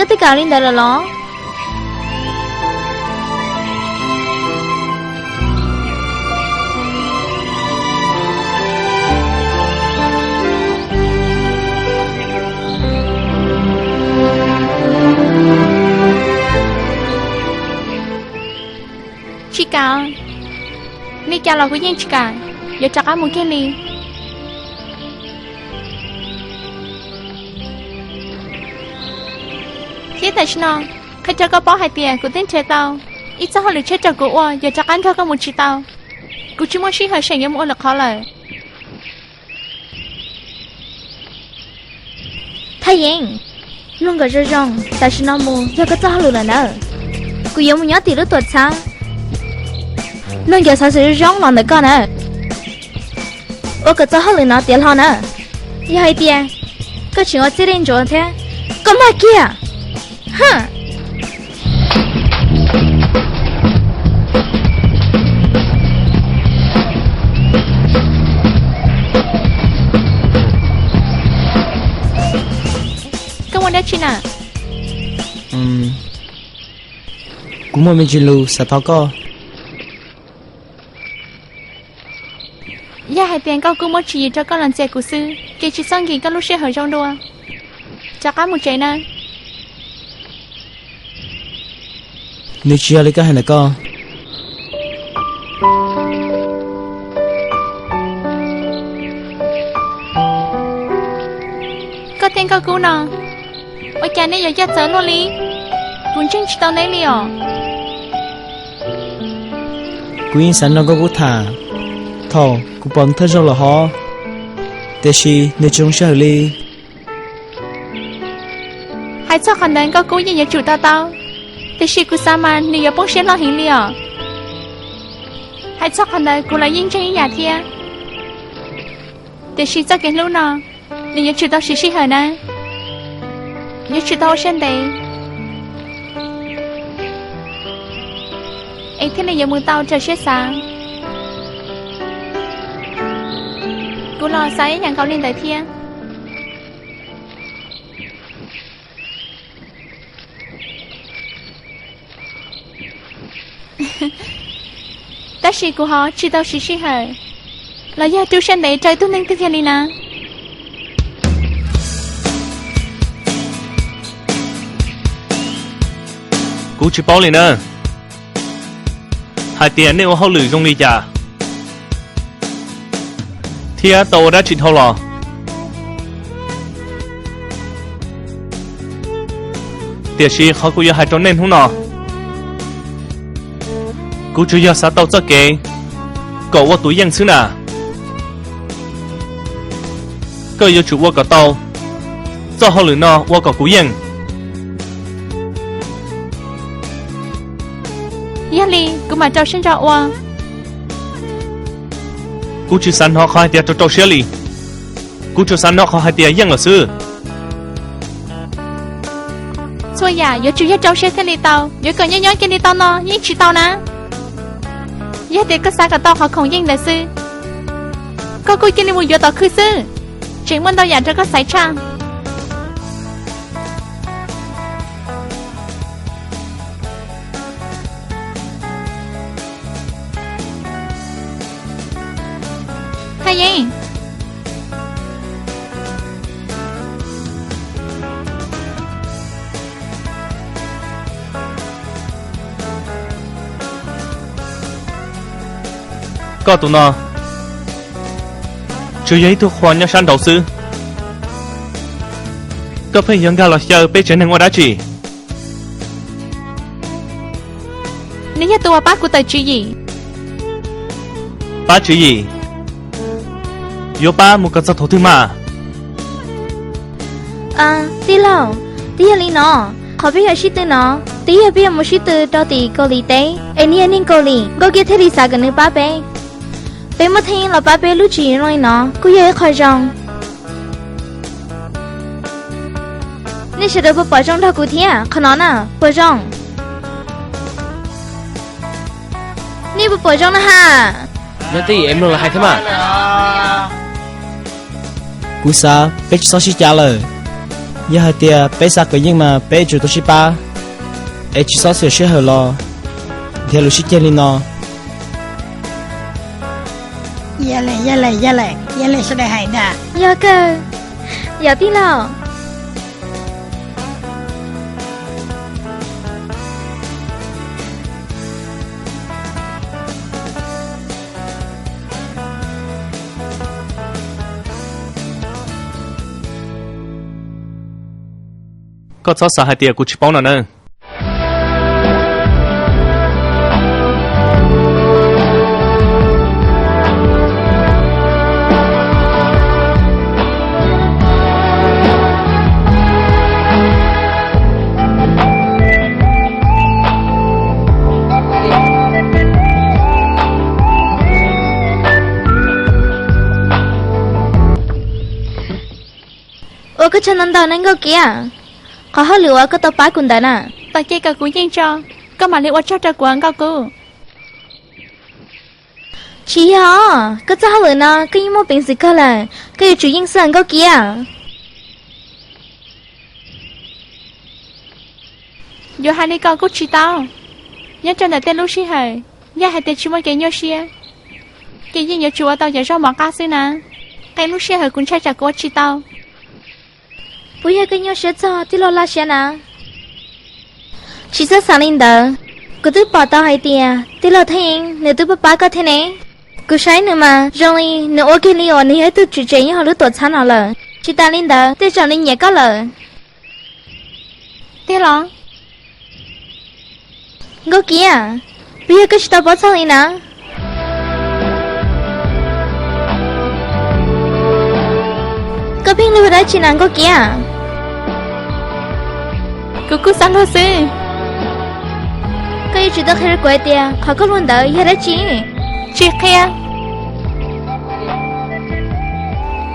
Twb kam li ntawd lawm los? Tsis kam. Li cas los kuv yeej tsis kam yuav rov qab mus kiag li. Thiab tam sim no, qhia rau koj paub hais tias kuv twb nrhiav tau ib txoj hauj lwm tshiab rau kuv ua, yuav rov qab nrog koj mus tsis tau. Kuv tsis muaj sij hawm seem yuav mus ua lwm qhov lawm. Thaj Yeeb, mloog kom zoo zoo, tam sim no mus yog koj txoj hauj lwm lawm ntawd. Kuv yuav mus nyob tim lub tuam txhab, mloog cov xov xwm zoo zoo los ntawm koj na. Ua kom txoj hauj lwm no tiav hlo na. Yog hais tias koj tseem ua txij li ntsuav thiab, koj mag kiag. Koj muaj dab tsi na? Kuv muaj me ntsis lus xav thov koj. Yog hais tias Nkauj Kub muab tswv yim rau koj los ntxias kuv xwb ces tsis txhob nkim koj lub sij hawm zoo dua. Rov qab mus tsev nawb. Nws tsis yog li koj hais ntawm koj. Koj thiab Nkauj Kub no, ua cas nej yuav coj txawv luaj li? Kuv ntseeg tsis tau neb li os. Kuv yeej xav nrog Nkauj Kub tham thaum kuv pom nws thawj zaug los hov, tiam sis nws tsis zoo sij hawm li. Hais txog qhov ntawd Nkauj Kub yeej yuav tsum to taub, tiam sis kuv xav mas nws yuav poob siab loj heev li os. Hais txog qhov ntawd kuv los yeej ntseeg ib yam thiab, tiam sis txoj kev hlub no nws yuav tsum tau siv sij hawm na, yuav tsum tau ua siab ntev es thiaj li yuav mus tau raws siab xav. Kuv los xav ib yam nkaus li ntawd thiab. Tab sis kuv ho tsis tau siv sij hawm los yog rub siab ntev rau ib tug neeg twg kiag li na. Kuv tsis paub li na, hais tias nej ua hauj lwm zoo li cas thiab tau ua dab tsi dhau los. Tiam sis qhov kuv yuav hais rau nej hnub no, kuv tsuas yog xav tau txoj kev kom ua tus yeej xwb na. Koj yuav tsum ua kom tau txoj hauj lwm no ua kom kuv yeej. Yog li kuv mam rau siab ntso ua. Kuv tsis xav hnov qhov hais tias rau rau siab li, kuv tsuas xav hnov qhov hais tias yeej lawm xwb. Txhua yam yuav tsum yog rau siab thiaj li tau, yuav kom nyob nyob cia li tau no yeej tsis tau na. Yog tias koj xav kom tau qhov khoom yeej ntawd xwb, koj kuj cia li mus yuav tom khw xwb, tseem muaj ntau yam rau koj xaiv tshaj. Thaj Yeeb, koj tus no tsuas yog ib tug qhua nyob sab nraud xwb, koj pheej yuav nkag los xyaw peb tsev neeg ua dab tsi? Nws yog tus uas pab kuv tawm tswv yim. Pab tswv yim? Yuav pab mus kom txog thaum twg mas? Tij laug, twb yog li no, qhov peb yuav sib tw no, twb yog peb yuav mus sib tw rau tim Kaus Lim teb, es nws yog neeg Kaus Lim, Nkauj Kiab thiaj li xav kom nws pab peb. Peb muaj theej los pab peb lub tswv yim zoo li no kuj yog ib qho zoo. Nej sawv daws puas pom zoo nrog kuv thiab qhov no na, puas zoo? Nej puas pom zoo na ha? Nyob twj ywm es mloog lawv hais thiab mas. Kuv xav peb tsis txhob sib cav lawm. Yog hais tias peb xav kom yeej mas peb yuav tsum tau sib pab, es tsis txhob xiam sij hawm los nrhiav lus sib ceg li no. Yog li, yog li, yog li sawv daws hais ntag. Yog kawg, yog tij laug. Koj txhob xav hais tias kuv tsis paub no nawb. Ua koj tsaug ntau ntau ne Nkauj Kiab, qhov hauj lwm uas koj tau pab kuv ntawd na. Tos cia kom kuv yeej tso, koj mam li ua tsaug rau kuv Nkauj Kub. Tsis yog, koj txoj hauj lwm no koj yeej muaj peev xwm kawg lawm, koj yuav tsum yeej xwb Nkauj Kiab. Yuav hais li ko kuj tsis tau. Nyob rau ntawm tej lub sij hawm, yog hais tias tsis muaj kev nyuaj siab, ces yeej yuav tsum ua tau cov zaub mov qab xwb na. Qee lub sij hawm kuv ntshai tsam kuv ua tsis tau. Puas yog koj nyuaj siab txog tij laug Laj Siab na? Tsis txhob xav li ntawd, kuv twb pom tau hais tias tij laug Thaj Yeeb nws twb pab pab koj thiab ne. Kuv saib nws mas zoo li nws ua kiag li uas nws yog ib tug tswv tsev nyob hauv lub tuam txhab no lawm. Tsis tas li ntawd tej zaum nws nyiam koj lawm. Tiag los? Nkauj Kiab, puas yog koj tsis tau paub txog li na? Koj pheej lug dab tsi na Nkauj Kiab? Kuv kuj xav lug xwb. Koj yuav tsum tau qhia rau kuv hais tias qhov koj lug ntawd yog dab tsi. Tsis qhia.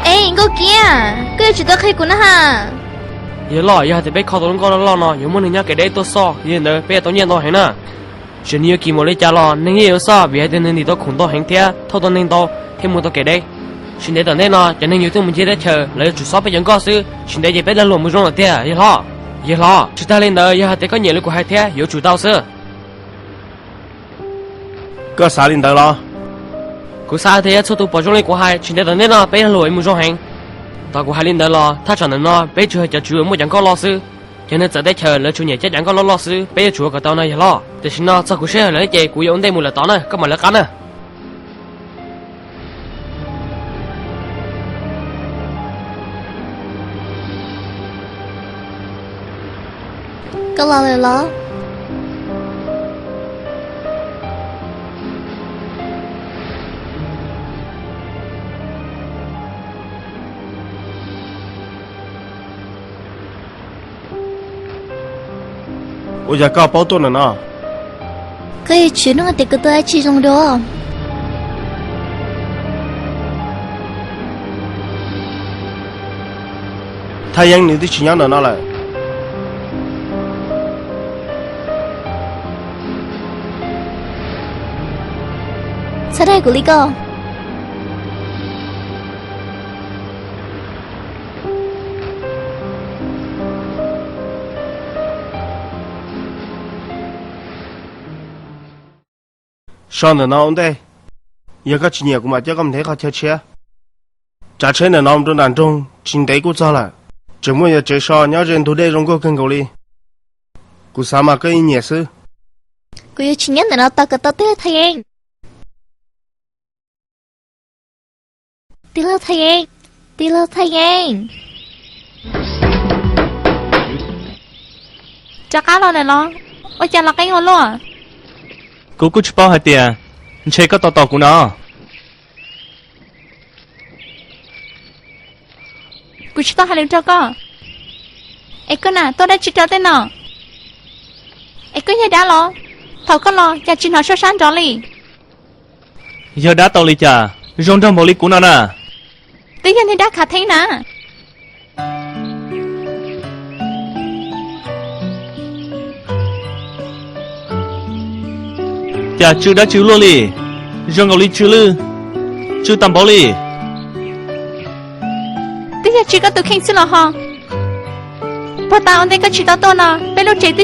Es Nkauj Kiab, koj yuav tsum tau qhia kuv na ha. Yawg loj, yog hais tias peb kho tau lub nkoj loj loj no yuav muaj neeg nyob kev deb tuaj xoj, yog li ntawd peb yuav tau nyiaj ntau heev na. Txawm nws yuav kim mus li cas los neeg yeej yuav xoj, vim hais tias nws ntim tau khoom ntau heev thiab thauj tau neeg ntau thiab mus tau kev deb. Tsis ntev tom ntej no cov neeg yuav tuaj mus ncig teb chaws, lawv yuav tsum xob peb cov nkoj xwb, tsis ntev ces peb lag luam mus zoo lawm tiag yawg hlob. Yawg hlob, tsis tag li ntawd yog hais tias koj nyiam li kuv hais thiab yuav tsum tau xwb. Koj xav li ntawd los? Kuv xav hais tias yog txhua tus pom zoo li kuv hais, tsis ntev tom ntej no peb lag luam mus zoo heev. Thaum kuv hais li ntawd los thaj tsam ntawm no peb tsuas yog cov tswv uas muaj cov nkoj loj xwb. Cov neeg txawv teb chaws lawv tsuas nyiam cab cov nkoj loj loj xwb, peb yuav tsum ua kom tau no yawg hlob. Tam sim no txog kuv sij hawm lawm ces kuv yuav ua ntej mus lawm tod na, koj mam lawv qab na. Koj los lawm los? Ua cas koj paub tuaj ntawm no? Koj yuav tsum nug tias kuv tua dab tsi zoo dua. Thaj Yeeb nws twb tsis nyob ntawm no lawm. Txhob dag kuv li ko. So ntawm no ua ntej, yog koj tsis nyiam kuv mam coj koj mus nrhiav qhov chaw tshiab. Tsav tsheb ntawm no mus rau nram nroog tsis ntev kuj txog lawm. Tseem muaj yog tsev so nyob ze ntug dej zoo nkauj kawg nkaus li. Kuv xav mas koj yeej nyiam xwb. Kuv yuav tsis nyob ntawm no tos kom tau tij laug Thaj Yeeb. Tij laug Thaj Yeeb, tij laug Thaj Yeeb. Rov qab los lawm los? Ua cas los qeeb ua luaj? Kuv kuj tsis paub hais tias ntshe koj tos tos kuv no. Kuv tsis tau hais lus rau koj. Es koj na tuaj dab tsi rau tej no? Es koj yog dab los? Thaum koj los cas tsis hnov suab sab nrov li? Yog dab tau li cas zoo nraug npaum li kuv no na? Twb yog niag dab khav theeb na. Cas tsw dab tsw luaj li, zoo nkaus li tsw lwj, tsw tag npaum li. Twb yog tsw koj tus kheej xwb los ho. Puag ta ua ntej koj tsis tau tuaj no, peb lub tsev twb